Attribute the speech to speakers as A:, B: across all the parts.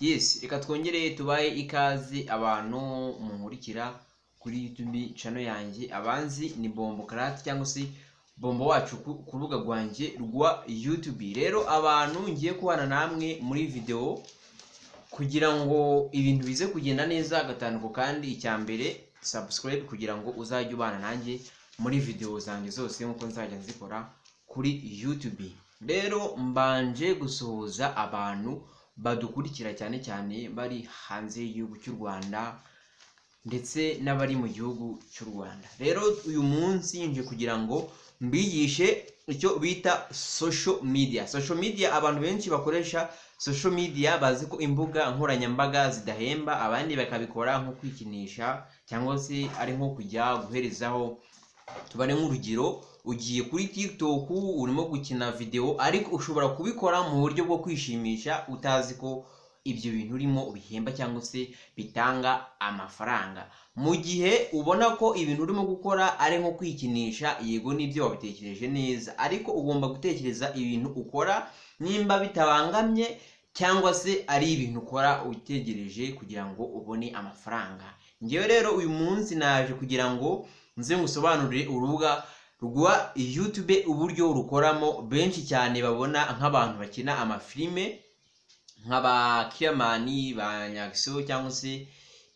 A: Yes, reka twongere tubahe ikaze abantu munkurikira kuri YouTube channel yanjye. Abanzi ni Bombo Karate cyangwa se Bombo wacu ku rubuga rwanjye rwa YouTube. Rero abantu ngiye kubana namwe muri video kugira ngo ibintu bize kugenda neza gatanu. Kandi icya mbere, subscribe kugira ngo uzajye ubana nanjye muri video zanjye zose nk'uko nzajya nzikora kuri YouTube. Rero mbanje gusuhuza abantu badukurikira, cyane cyane bari hanze y'igihugu cy'u Rwanda ndetse n'abari mu gihugu cy'u Rwanda. Rero uyu munsi nje kugira ngo mbigishe icyo bita social media. Social media, abantu benshi bakoresha social media bazi ko imbuga nkoranyambaga zidahemba, abandi bakabikora nko kwikinisha cyangwa se ari nko kujya guherezaho. Tubare nk'urugero, ugiye kuri TikTok urimo gukina video, ariko ushobora kubikora mu buryo bwo kwishimisha utazi ko ibyo bintu urimo bihemba cyangwa se bitanga amafaranga. Mu gihe ubona ko ibintu urimo gukora ari nko kwikinisha, yego nibyo wabitekereje neza, ariko ugomba gutekereza ibintu ukora nimba bitabangamye cyangwa se ari ibintu ukora utegereje kugira ngo ubone amafaranga. Ngewe rero uyu munsi naje kugira ngo nze ngusobanurire urubuga rwa YouTube uburyo rukoramo. Benshi cyane babona nk'abantu bakina amafilime nk'aba Kiamani, ba Nyagiso cyangwa se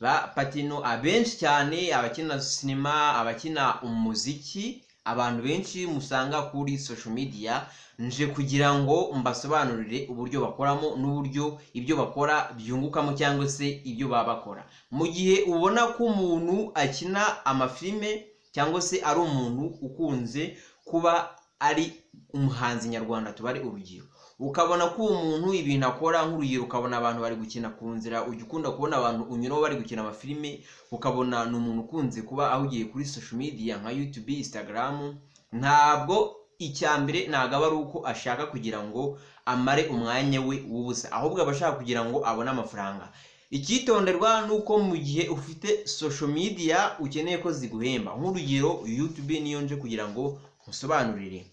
A: ba Patino, abenshi cyane abakina sinema, abakina umuziki, abantu benshi musanga kuri social media. Nje kugira ngo mbasobanurire uburyo bakoramo n'uburyo ibyo bakora byungukamo cyangwa se ibyo baba bakora. Mu gihe ubona ko umuntu akina amafilime cyangwa se ari umuntu ukunze kuba ari umuhanzi nyarwanda, tubare urugero, ukabona ko uwo muntu ibintu akora, nk'urugero ukabona abantu bari gukina ku nzira, ujya ukunda kubona abantu unyuraho bari gukina amafilime, ukabona ni umuntu ukunze kuba ahugiye kuri social media nka YouTube, Instagram. Ntabwo icya mbere ntabwo aba ari uko ashaka kugira ngo amare umwanya we w'ubusa, ahubwo aba ashaka kugira ngo abone amafaranga. Icyitonderwa ni uko mu gihe ufite social media ukeneye ko ziguhemba, nk'urugero YouTube niyo nje kugira ngo nkusobanurire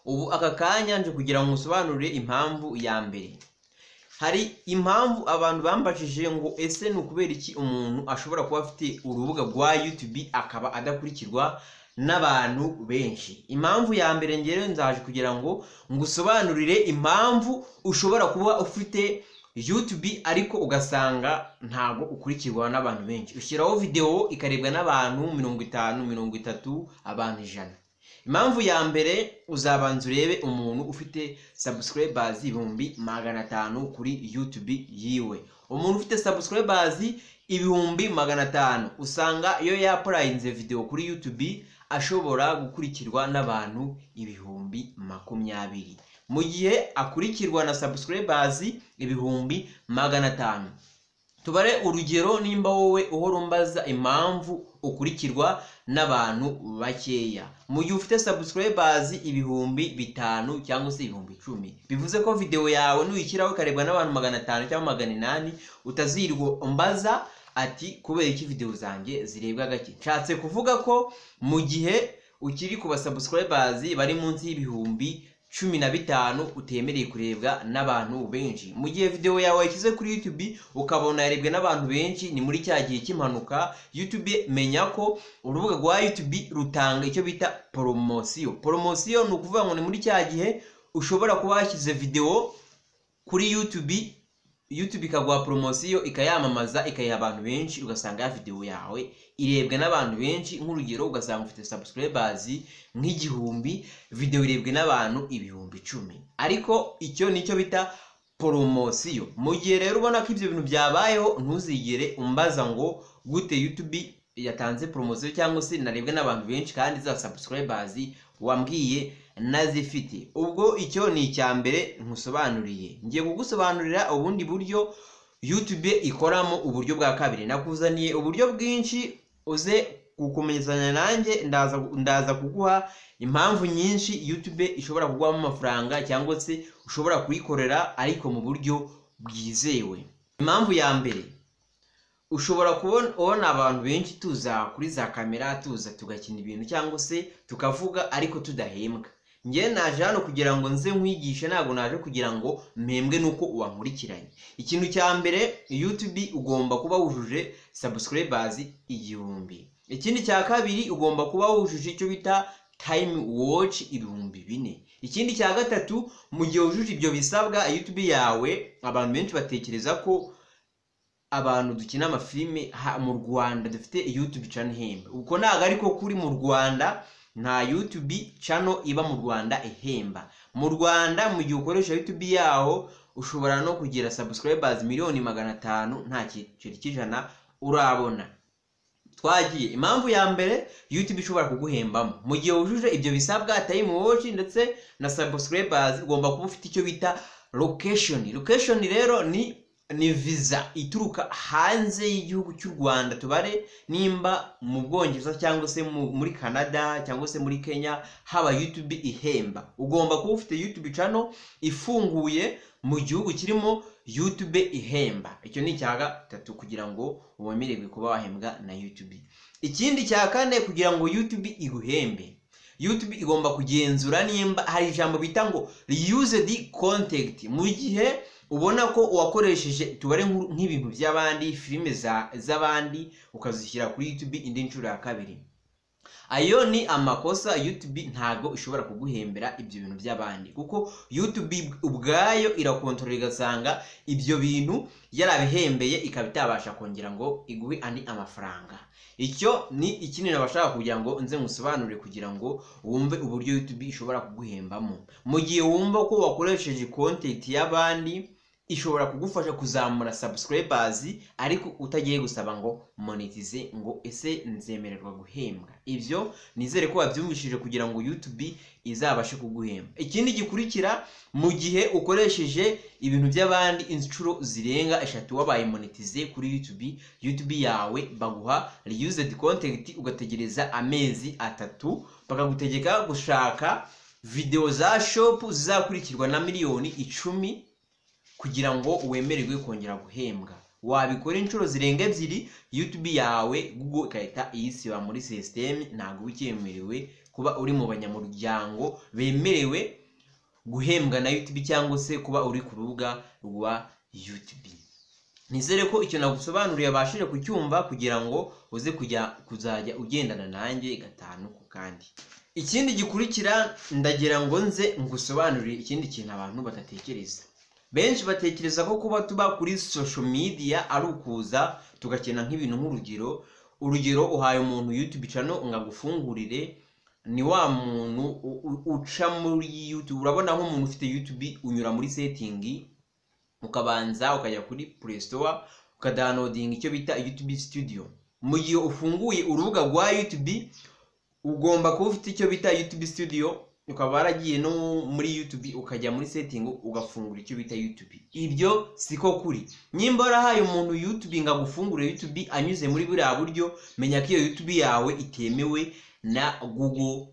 A: ubu aka kanya. Nje kugira ngo nkusobanurire impamvu ya mbere. Hari impamvu abantu bambajije ngo: "Ese ni ukubera iki umuntu ashobora kuba afite urubuga rwa YouTube akaba adakurikirwa n'abantu benshi?" Impamvu ya mbere, ngewe nzaje kugira ngo ngusobanurire impamvu ushobora kuba ufite YouTube ariko ugasanga ntabwo ukurikirwa n'abantu benshi. Ushyiraho video ikarebwa n'abantu 50, 30, abantu 100. Impamvu ya mbere, uzabanza urebe umuntu ufite subscribers 500,000 kuri YouTube yiwe. Umuntu ufite subscribers 500,000, usanga iyo yauploadinze video kuri YouTube ashobora gukurikirwa n'abantu 20,000, mu gihe akurikirwa na subscribers 500,000. Tubare urugero, nimba wowe uhora umbaza impamvu ukurikirwa n'abantu bakeya mu gihe ufite subscribers 5000 cyangwa se 10,000, bivuze ko video yawe nuyishyiraho ikarebwa n'abantu 500 cyangwa 800, utazirirwa umbaza ati: "Kubera iki video zanjye zirebwa gake?" Nshatse kuvuga ko mu gihe ukiri ku basubscribers bari munsi y'ibihumbi 15 utemereye kurebwa n'abantu benshi. Mu gihe video yawe wayishyize kuri YouTube ukabona yarebwe n'abantu benshi, ni muri cya gihe cy'impanuka YouTube. Menya ko urubuga rwa YouTube rutanga icyo bita poromosiyo. Poromosiyo ni ukuvuga ngo ni muri cya gihe ushobora kuba washyize video kuri YouTube, YouTube ikaguha poromosiyo, ikayamamaza, ikayiha abantu benshi, ugasanga ya video yawe irebwa n'abantu benshi. Nk'urugero, ugasanga ufite subscribers nk'igihumbi, video irebwe n'abantu 10,000, ariko icyo nicyo bita poromosiyo. Mu gihe rero ubona ko ibyo bintu byabayeho, ntuzigere umbaza ngo gute YouTube yatanze poromosiyo cyangwa se narebwe n'abantu benshi kandi za subscribers wambwiye nazifite. Ubwo icyo ni icya mbere nkusobanuriye. Ngiye kugusobanurira ubundi buryo YouTube ikoramo. Uburyo bwa kabiri, nakuzaniye uburyo bwinshi, uze gukomezanya nanjye. Ndaza kuguha impamvu nyinshi YouTube ishobora kuguhamo amafaranga cyangwa se ushobora kuyikorera ariko mu buryo bwizewe. Impamvu ya mbere, ushobora kubona ubona abantu benshi tuza kuri za kamera, tuza tugakina ibintu cyangwa se tukavuga ariko tudahembwa. Njye naje hano kugira ngo nze nkwigishe, ntabwo naje kugira ngo mpembwe nuko wankurikiranye. Ikintu cya mbere, YouTube ugomba kuba wujuje subscribers 1000. Ikindi cya kabiri, ugomba kuba wujuje icyo bita time watch 4000. Ikindi cya gatatu, mu gihe wujuje ibyo bisabwa, YouTube yawe, abantu benshi batekereza ko abantu dukina amafilime mu Rwanda dufite YouTube channel ihemba. Uko ntabwo ariko kuri. Mu Rwanda nta YouTube channel iba mu Rwanda ihemba. Mu Rwanda, mu gihe ukoresha YouTube yaho, ushobora no kugira subscribers 500,000,000 nta giceri cy'ijana urabona. Twagiye. Impamvu ya mbere YouTube ishobora kuguhembamo: mu gihe wujuje ibyo bisabwa, time watch ndetse na subscribers, ugomba kuba ufite icyo bita location. Location rero ni visa ituruka hanze y'igihugu cy'u Rwanda. Tubare nimba mu Bwongereza cyangwa se muri Canada cyangwa se muri Kenya haba YouTube ihemba, ugomba kuba ufite YouTube channel ifunguye mu gihugu kirimo YouTube ihemba. Icyo ni icya gatatu kugira ngo wemererwe kuba wahembwa na YouTube. Ikindi cya kane, kugira ngo YouTube iguhembe, YouTube igomba kugenzura nimba hari ijambo bita ngo reused content. Mu gihe ubona ko wakoresheje, tubare nk'ibintu by'abandi, filime z'abandi, ukazishyira kuri YouTube indi nshuro ya kabiri, ayo ni amakosa. YouTube ntago ishobora kuguhembera ibyo bintu by'abandi, kuko YouTube ubwayo irakontorora, igasanga ibyo bintu yarabihembeye, ikaba itabasha kongera ngo iguhe andi amafaranga. Icyo ni ikindi nabashaka kugira ngo nze ngusobanurire, kugira ngo wumve uburyo YouTube ishobora kuguhembamo. Mu gihe wumva ko wakoresheje content y'abandi, ishobora kugufasha kuzamura subscribers, ariko utagiye gusaba ngo monetize, ngo ese nzemererwa guhembwa. Ibyo nizere ko wabyumvishije, kugira ngo YouTube izabashe kuguhemba. Ikindi gikurikira, mu gihe ukoresheje ibintu by'abandi inshuro zirenga eshatu wabaye monetize kuri YouTube, YouTube yawe baguha reused content, ugategereza amezi 3, bakagutegeka gushaka video za shop zizakurikirwa na 10,000,000 kugira ngo wemererwe kongera guhembwa. Wabikora inshuro zirenga ebyiri, YouTube yawe Google igahita iyisiba muri system, ntabwo uba ucyemerewe kuba uri mu banyamuryango bemerewe guhembwa na YouTube cyangwa se kuba uri ku rubuga rwa YouTube. Nizere ko icyo nagusobanuriye abashije kucyumva, kugira ngo uze kujya kuzajya ugendana nanjye gatanu ku kandi. Ikindi gikurikira, ndagira ngo nze ngusobanurire ikindi kintu abantu badatekereza. Benshi batekereza ko kuba tuba kuri social media ari ukuza tugakina nk'ibintu, nk'urugero, urugero uhaye umuntu YouTube channel ngo agufungurire, ni wa muntu uca muri YouTube. Urabona nk'umuntu ufite YouTube, unyura muri setting, ukabanza ukajya kuri Play Store, ukadownloadinga icyo bita YouTube Studio. Mu gihe ufunguye urubuga rwa YouTube, ugomba kuba ufite icyo bita YouTube Studio, ukaba waragiye no muri YouTube, ukajya muri setting, ugafungura icyo bita YouTube. Ibyo siko kuri. Nimba warahaye umuntu YouTube ngo agufungure YouTube anyuze muri buriya buryo, menya ko iyo YouTube yawe itemewe na Google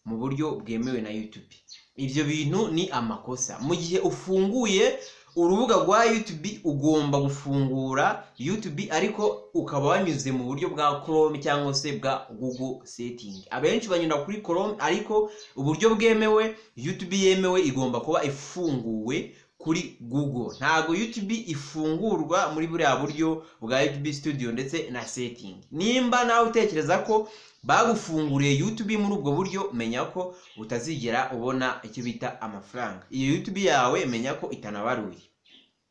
A: mu buryo bwemewe na YouTube. Ibyo bintu ni amakosa. Mu gihe ufunguye urubuga rwa YouTube, ugomba gufungura YouTube ariko ukaba wanyuze mu buryo bwa Chrome cyangwa se bwa Google setting. Abenshi banyura kuri Chrome, ariko uburyo bwemewe, YouTube yemewe igomba kuba ifunguwe kuri Google. Ntabwo YouTube ifungurwa muri buriya buryo bwa YouTube Studio ndetse na setting. Nimba nawe utekereza ko bagufunguriye YouTube muri ubwo buryo, menya ko utazigera ubona icyo bita amafaranga. Iyo YouTube yawe menya ko itanabaruye.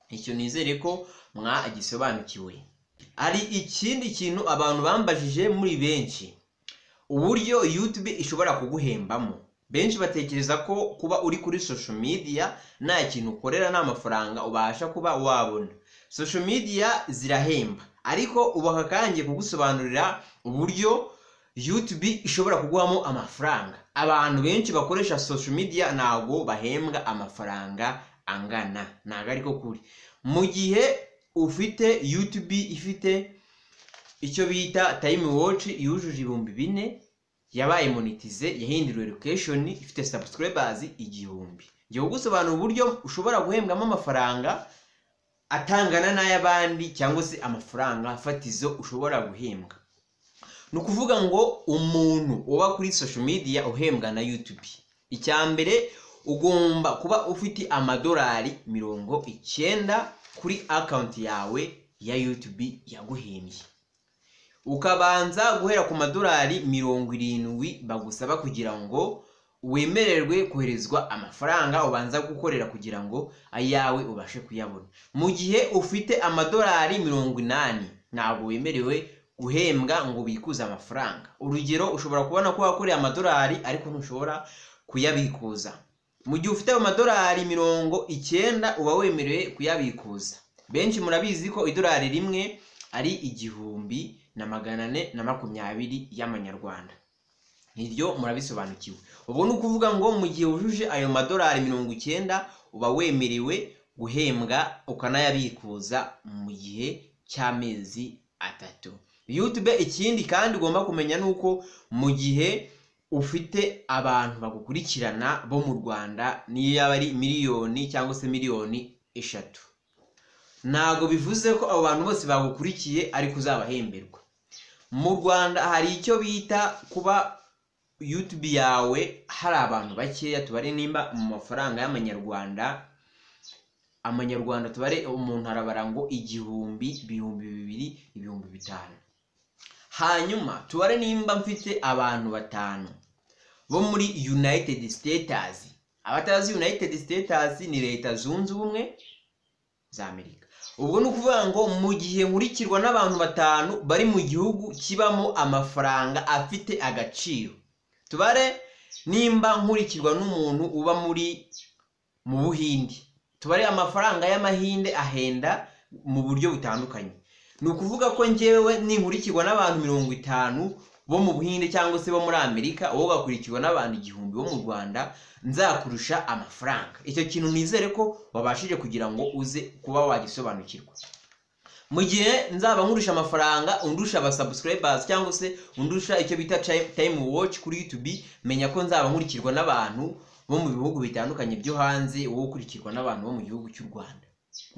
A: Icyo nizere ko mwagisobanukiwe. Hari ikindi kintu abantu bambajije muri benshi, uburyo YouTube ishobora kuguhembamo. Benshi batekereza ko kuba uri kuri social media nta kintu ukorera, nta mafaranga ubasha kuba wabona. Social media zirahemba, ariko ubu aka kangiye kugusobanurira uburyo YouTube ishobora kuguhamo amafaranga. Abantu benshi bakoresha social media ntabwo bahembwa amafaranga angana, ntabwo ariko kuri. Mu gihe ufite YouTube ifite icyo bita time watch yujuje 4000, yabaye monetize, yahinduriwe location, ifite subscribers 1000, ngiye kugusobanurira uburyo ushobora guhembwamo amafaranga atangana n'ay'abandi, cyangwa se amafaranga fatizo ushobora guhembwa. Ni ukuvuga ngo umuntu uba kuri social media uhembwa na YouTube, Icya mbere, ugomba kuba ufite $90 kuri account yawe ya YouTube yaguhembye, ukabanza guhera ku $70 bagusaba kugira ngo wemererwe koherezwa amafaranga ubanza gukorera kugira ngo ayawe ubashe kuyabona. Mu gihe ufite $80 ntabwo wemerewe guhembwa ngo ubikuze amafaranga. Urugero, ushobora kubona ko wakoreye amadolari ariko ntushobora kuyabikuza. Mu gihe ufite ayo $90 uba wemerewe kuyabikuza. Benshi murabizi ko idolari rimwe ari 1420 y'amanyarwanda, niryo murabisobanukiwe. Ubwo ni ukuvuga ngo mu gihe wujuje ayo $90 uba wemerewe guhembwa ukanayabikuza mu gihe cy'amezi 3. YouTube ikindi kandi ugomba kumenya ni uko mu gihe ufite abantu bagukurikirana bo mu Rwanda, niyo yaba ari miliyoni cyangwa se miliyoni 3, ntabwo bivuze ko abo bantu bose bagukurikiye ariko uzabahemberwa. Mu Rwanda hari icyo bita kuba YouTube yawe hari abantu bakeya, tubare nimba mu mafaranga y'amanyarwanda, amanyarwanda tubare umuntu arabara ngo 1000, 2000, 5000. Hanyuma tubare nimba mfite abantu 5 bo muri United States. Abatazi United States ni Leta Zunze Ubumwe za Amerika. Ubwo ni ukuvuga ngo mu gihe nkurikirwa n'abantu 5 bari mu gihugu kibamo amafaranga afite agaciro, tubare nimba nkurikirwa n'umuntu uba mu Buhindi, tubare amafaranga y'amahinde ahenda mu buryo butandukanye. Ni ukuvuga ko njyewe ninkurikirwa n'abantu 50 bo mu Buhinde cyangwa se bo muri Amerika, wowe ugakurikirwa n'abantu 1000 bo mu Rwanda, nzakurusha amafaranga. Icyo kintu nizere ko wabashije kugira ngo uze kuba wagisobanukirwa. Mu gihe nzaba nkurusha amafaranga, undusha aba subscribers cyangwa se undusha icyo bita time watch kuri YouTube, menya ko nzaba nkurikirwa n'abantu bo mu bihugu bitandukanye byo hanze, wowe ukurikirwa n'abantu bo mu gihugu cy'u Rwanda.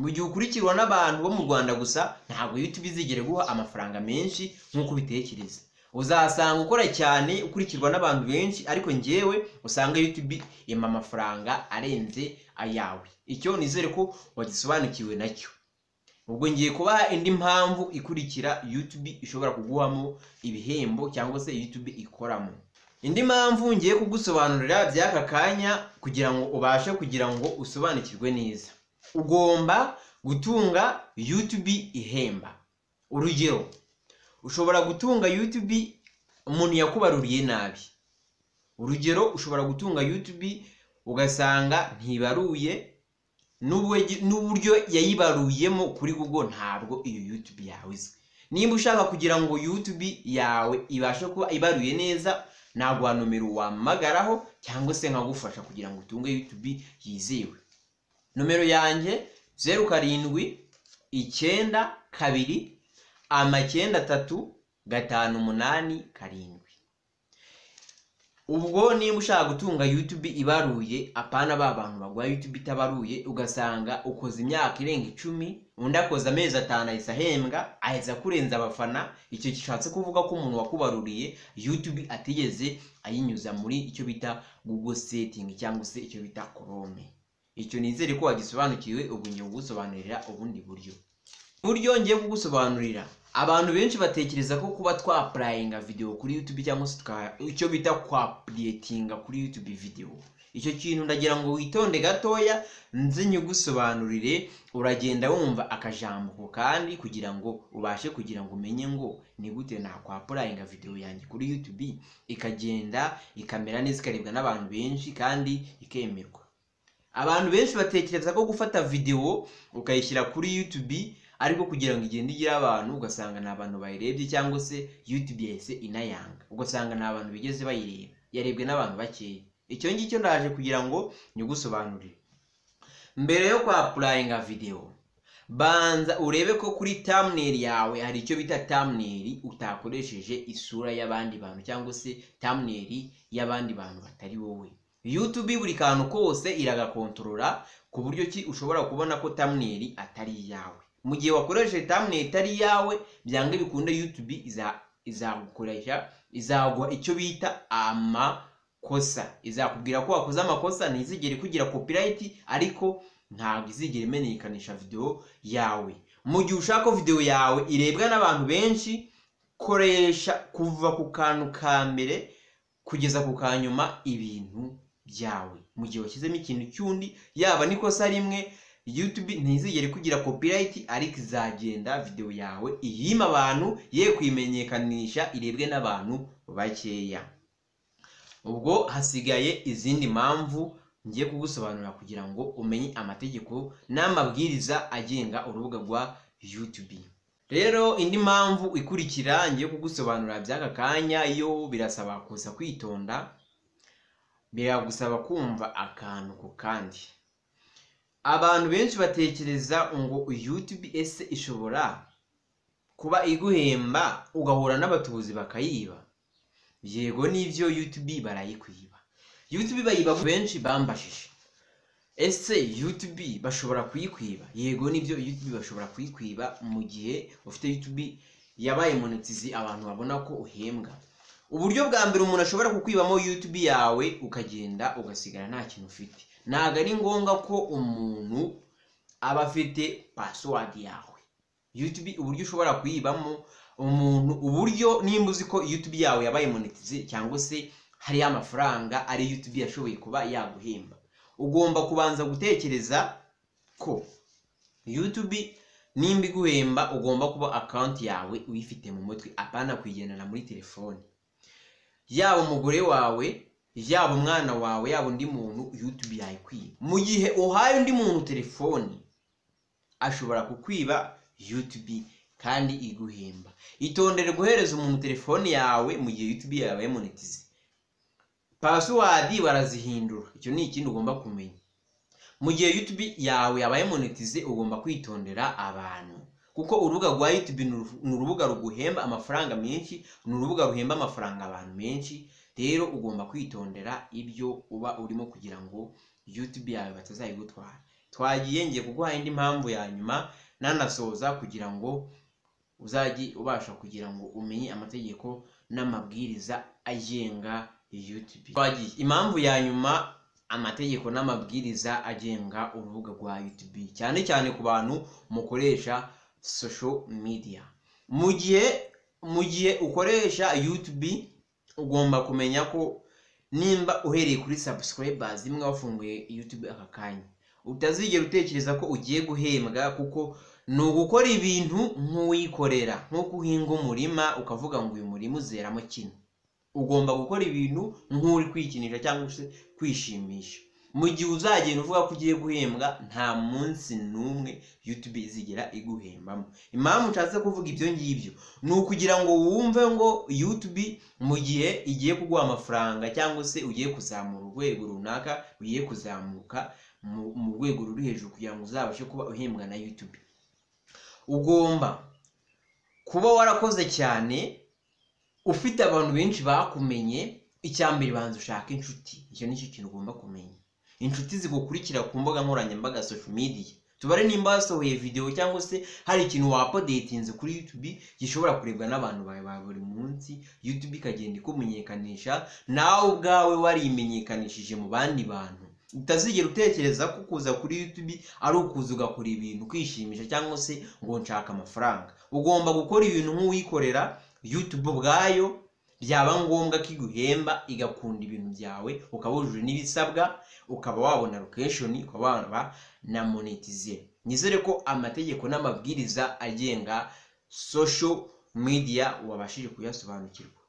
A: Mu gihe ukurikirwa n'abantu bo mu Rwanda gusa, ntabwo YouTube izigera iguha amafaranga menshi nk'uko ubitekereza. Uzasanga ukora cyane ukurikirwa n'abantu benshi, ariko njyewe usanga YouTube impa amafaranga arenze ayawe. Icyo nizere ko wagisobanukiwe nacyo. Ubwo ngiye kubaha indi mpamvu ikurikira YouTube ishobora kuguhamo ibihembo cyangwa se YouTube ikoramo. Indi mpamvu ngiye kugusobanurira by'aka kanya kugira ngo ubashe kugira ngo usobanukirwe neza, ugomba gutunga YouTube ihemba. Urugero, ushobora gutunga YouTube umuntu yakubaruriye nabi. Urugero, ushobora gutunga YouTube ugasanga ntibaruye, n'uburyo yayibaruyemo kuri Google ntabwo iyo YouTube yawe izwi. Nimba ushaka kugira ngo YouTube yawe ibashe kuba ibaruye neza, naguha nomero wampamagaraho cyangwa se nkagufasha kugira ngo utunge YouTube yizewe. Nomero yanjye 0 7 9 2 9 3 5 8 7. Ubwo niba ushaka gutunga YouTube ibaruye, apana ba bantu baguha YouTube itabaruye, ugasanga ukoze imyaka irenga 10, undi akoze amezi 5 ahise ahembwa, ahise akurenza abafana. Icyo gishatse kuvuga ko umuntu wakubaruriye YouTube atigeze ayinyuza muri icyo bita Google setting cyangwa se icyo bita Chrome. Icyo nizere ko wagisobanukiwe. Ubu ngiye kugusobanurira ubundi buryo. Buryo ngiye kugusobanurira, abantu benshi batekereza ko kuba twapurayinga video kuri YouTube cyangwa se icyo bita kwapuriyetinga kuri YouTube video. Icyo kintu ndagira ngo witonde gatoya nze nyigusobanurire, uragenda wumva akajambo kandi kugira ngo ubashe kugira ngo umenye ngo ni gute nakwapurayinga video yanjye kuri YouTube ikagenda ikamera neza, ikarebwa n'abantu benshi kandi ikemerwa. Abantu benshi batekereza ko gufata video ukayishyira kuri YouTube ariko kugira ngo igende igire abantu, ugasanga ni abantu bayirebye cyangwa se YouTube yahise inayanga, ugasanga ni abantu bigeze bayireba, yarebwe n'abantu bakeya. Icyo ngicyo ndaje kugira ngo nyigusobanurire. Mbere yo kwapurayinga video, banza urebe ko kuri thumbnail yawe hari icyo bita thumbnail utakoresheje isura y'abandi bantu cyangwa se thumbnail y'abandi bantu batari wowe. YouTube buri kantu kose iragakontorora ku buryo ki ushobora kubona ko thumbnail atari iyawe. Mu gihe wakoresheje thumbnail itari iyawe, byanga bikunde YouTube izagukoresha, izaguha icyo bita ama amakosa. Izakubwira ko wakoze amakosa, ntizigere kugira copyright, ariko ntabwo izigera imenyekanisha video yawe. Mu gihe ushaka ko video yawe irebwa n'abantu benshi, koresha kuva ku kantu ka mbere kugeza ku ka nyuma ibintu byawe. Mu gihe washyizemo ikintu cy'undi, yaba n'ikosa rimwe, YouTube ntizigere kugira copyright, ariko izagenda video yawe iyima abantu, ye kuyimenyekanisha, irebwe n'abantu bakeya. Ubwo hasigaye izindi mpamvu ngiye kugusobanurira kugira ngo umenye amategeko n'amabwiriza agenga urubuga rwa YouTube. Rero indi mpamvu ikurikira ngiye kugusobanurira by'aka kanya, iyo birasaba kuza kwitonda, biragusaba kumva akantu ku kandi. Abantu benshi batekereza ngo YouTube ese ishobora kuba iguhemba ugahura n'abatubuzi bakayiba? Yego nibyo, YouTube barayikwiba. YouTube bayiba. Benshi bambajije, ese YouTube bashobora kuyikwiba? Yego nibyo, YouTube bashobora kuyikwiba mu gihe ufite YouTube yabaye monetize, abantu babona ko uhembwa. Uburyo bwa mbere umuntu ashobora kukwibamo YouTube yawe ukagenda ugasigara nta kintu ufite, ntabwo ari ngombwa ko umuntu aba afite password yawe. YouTube uburyo ushobora kuyibamo umuntu, uburyo nimba uzi ko YouTube yawe yabaye monetize cyangwa se hariyo amafaranga ari YouTube yashoboye kuba yaguhemba, ugomba kubanza gutekereza ko YouTube nimba iguhemba ugomba kuba account yawe uyifite mu mutwe, apana kuyigendana muri telefone. Yaba umugore wawe, yaba umwana wawe, yaba undi muntu, YouTube yayikwiba. Mu gihe uhaye undi muntu telefone, ashobora kukwiba YouTube kandi iguhemba. Itondere guhereza umuntu telefone yawe mu gihe YouTube yawe monetize. Password barazihindura, icyo ni ikindi ugomba kumenya. Mu gihe YouTube yawe yabaye monetize, ugomba kwitondera abantu, kuko urubuga rwa YouTube ni urubuga ruguhemba amafaranga menshi, ni urubuga ruhemba amafaranga abantu menshi. Rero ugomba kwitondera ibyo uba urimo kugira ngo YouTube yawe batazayigutwara. Twagiye, ngiye kuguha indi mpamvu ya nyuma nanasoza, kugira ngo uzajye ubasha kugira ngo umenye amategeko n'amabwiriza agenga YouTube. Twagiye, impamvu ya nyuma, amategeko n'amabwiriza agenga urubuga rwa YouTube, cyane cyane ku bantu mukoresha social media. Mu gihe ukoresha YouTube, ugomba kumenya ko nimba uhereye kuri subscribers imwe wafunguye YouTube aka kanya, utazigera utekereza ko ugiye guhembwa, kuko ni ugukora ibintu nk'uwikorera, nk'uko uhinga umurima ukavuga ngo uyu murima uzeramo kino. Ugomba gukora ibintu nk'uri kwikinisha cyangwa se kwishimisha. Mu gihe uzagenda uvuga ko ugiye guhembwa, nta munsi n'umwe YouTube izigera iguhembamo. Impamvu nshatse kuvuga ibyo ngibyo ni ukugira ngo wumve ngo YouTube mu gihe igiye kuguha amafaranga cyangwa se ugiye kuzamura urwego runaka, ugiye kuzamuka mu rwego ruri hejuru kugira ngo uzabashe kuba uhembwa na YouTube, ugomba kuba warakoze cyane, ufite abantu benshi bakumenye. Icya mbere, banza ushake inshuti. Icyo ni cyo kintu ugomba kumenya, inshuti zigukurikira ku mbuga nkoranyambaga, social media. Tubare nimba wasohoye video cyangwa se hari ikintu waupdatinze kuri YouTube gishobora kurebwa n'abantu bawe ba buri munsi, YouTube ikagenda ikumenyekanisha, nawe ubwawe warimenyekanishije mu bandi bantu. Utazigera utekereza ko kuza kuri YouTube ari ukuza ugakora ibintu kwishimisha cyangwa se ngo nshaka amafaranga. Ugomba gukora ibintu nk'uwikorera. YouTube ubwayo byaba ngombwa ko iguhemba, igakunda ibintu byawe, ukaba wujuje n'ibisabwa, ukaba wabona location, ukaba waba na monetize. Nizere ko amategeko n'amabwiriza agenga social media wabashije kuyasobanukirwa.